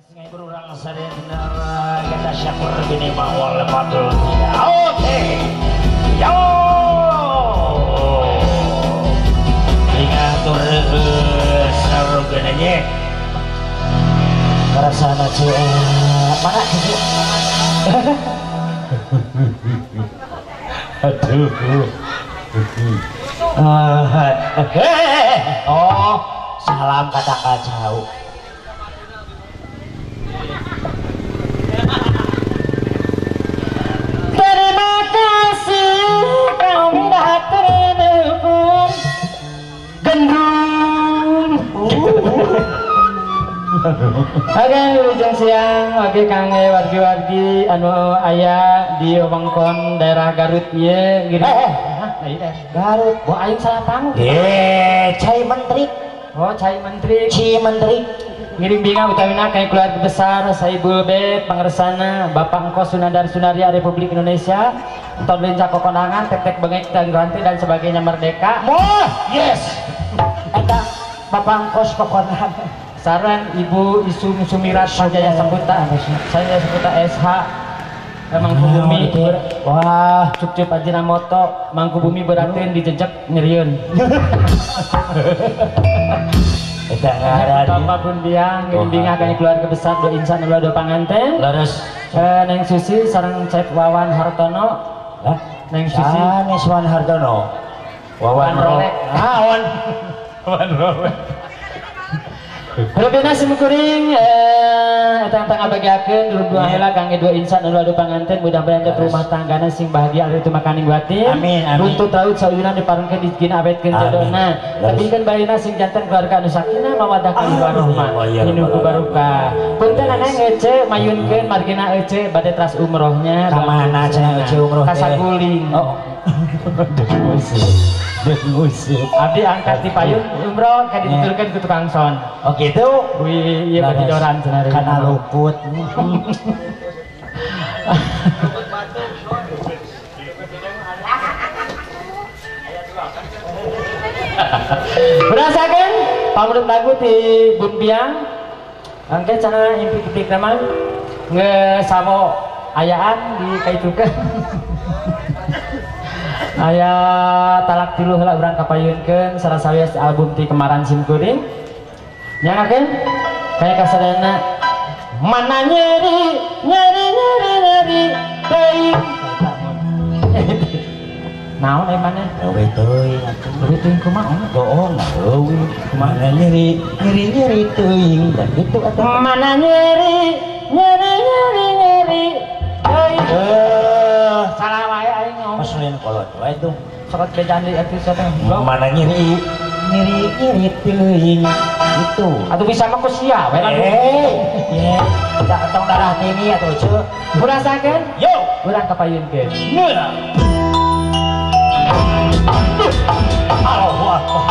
Berurang sadayana kita syakur bini mawal fadl. Oke. Yo. Ingat terus sarugeunanya. Karasana cie mana sih? Aduh. Oh, salam kata kacau. Terima kasih kau datang gendrung. Oke, wilujeng siang, oke kangge wargi-wargi anu aya di wewengkon daerah Garut ieu gitu. Garut, wah aing salah panggung. Cai Menteri. Oh, Cai Menteri. Ci Menteri. Ngiring binga utamina kaya keluarga besar Saibul Bed Pangersana Bapak Engkos Sunandar Sunarya Republik Indonesia Ton Lincah Kokonangan Tek-tek Bengek dan Ganti dan sebagainya merdeka. Moh, yes. Eta Bapak Engkos Kokonangan. Saran Ibu Isum Sumirat Sanjaya Saputa, Sanjaya Saputa SH Mangkubumi. Wah, cup-cup Ajinomoto Mangkubumi beratin dijejek nyeriun. Eta ngaran Bapak Bundiang ngiring bingah kaya keluarga besar dua insan dua dua panganten. Leres. Neng Susi sareng Cep Wawan Hartono. Lah, Neng Susi. Sanes Wan Hartono. Wawan Rolek. Ah, Wan. Wan Rolek. Lebihna simkuring eta tang ngabagiakeun dulur heula kangge dua insan anu adu panganten mudah-mudahan teh rumah tanggana sing bahagia ari makaning batin. Amin amin. Runtut raut sauyunan diparengkeun dijigina awetkeun jodona. Tepingkeun barina sing janten keluarga anu sakinah mawaddah warahmah. Hinuku barokah. Punten aneh ngece mayunkeun margina ece bade teras umrohnya. Ka mana cenah ece umroh teh? Ka Saguling. Oh. Ngusip. Abdi angkat di payun umroh ka dituturkeun ku tukang son. Oh gitu. Wih, iya batidoran cenah. Kana lukut. Berasakeun pamrut lagu ti Bunbiang. Engke cenah impik-impik mah ngesawo ayaan di kaitukeun. Aya talak tilu heula urang kapayunkeun sarasawis album ti kemaran simkuring. Nyangakeun kaya kasadayana mana nyeri nyeri nyeri nyeri teuing. Naon euy maneh? Leuwih teuing atuh. Leuwih teuing kumaha? Bohong leuwih. Mana nyeri nyeri nyeri teuing dan kitu atuh. Mana nyeri nyeri nyeri nyeri teuing. Salah wae aing ngomong. Pasulin kolot wae tuh. Sok bejaan deui atuh teh. Mana nyeri nyeri nyeri teuing gitu. Atuh bisa mah ku sia we. Ye, tong darah tinggi atuh ceu. Kurasakeun? Yo, urang kapayunkeun. Ngeunah. Allahu Akbar.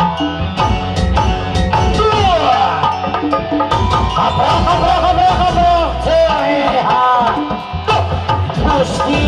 Kabrok kabrok kabrok kabrok. Sehat. Gusti.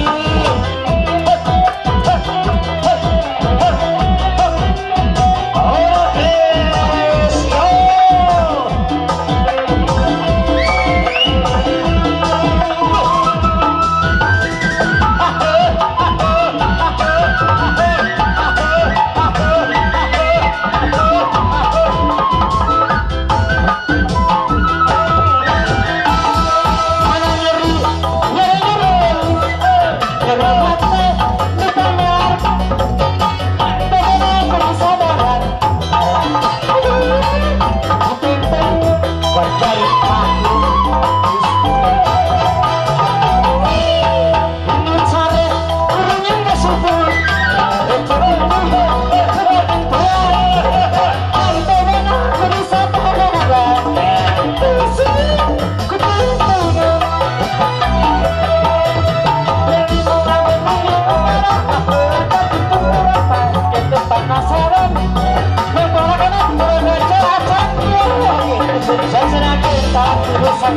Biasa.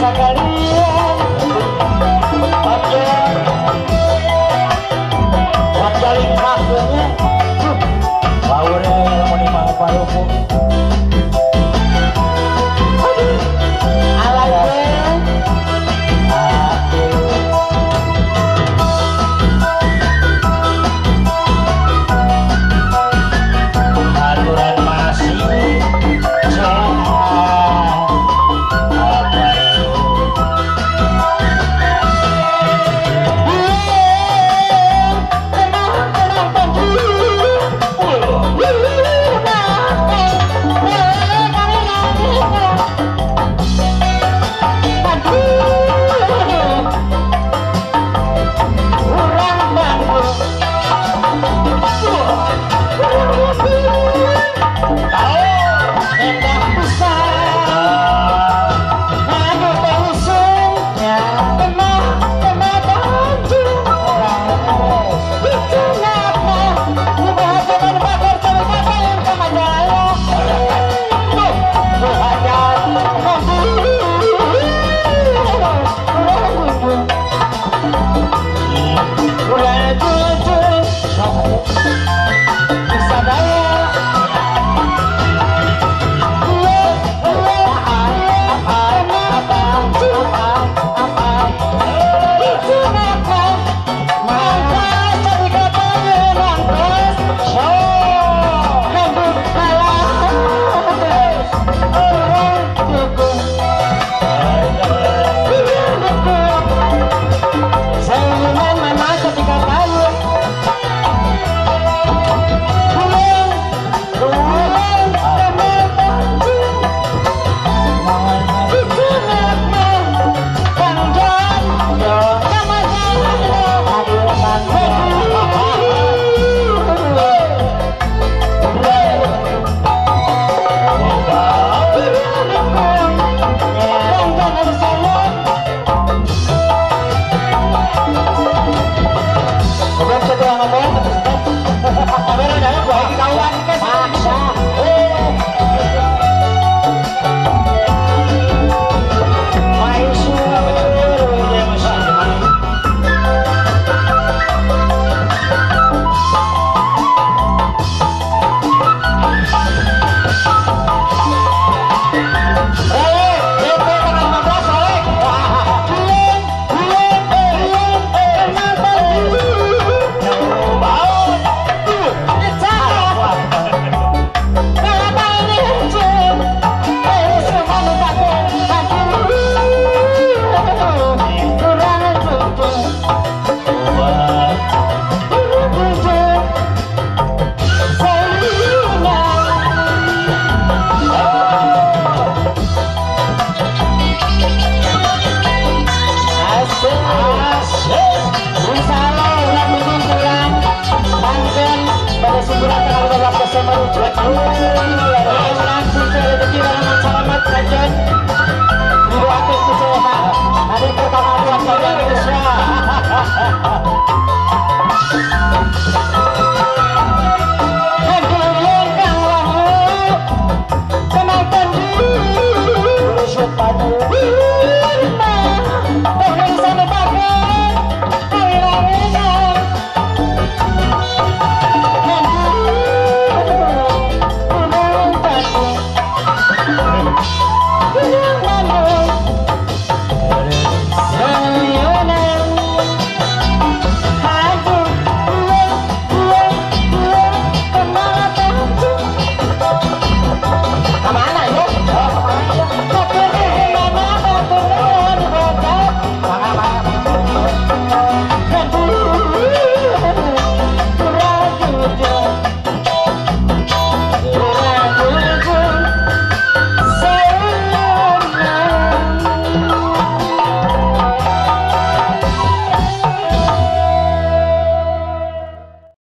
Sakalian pakai pakai kakunya laure mau dimana paluku Desember.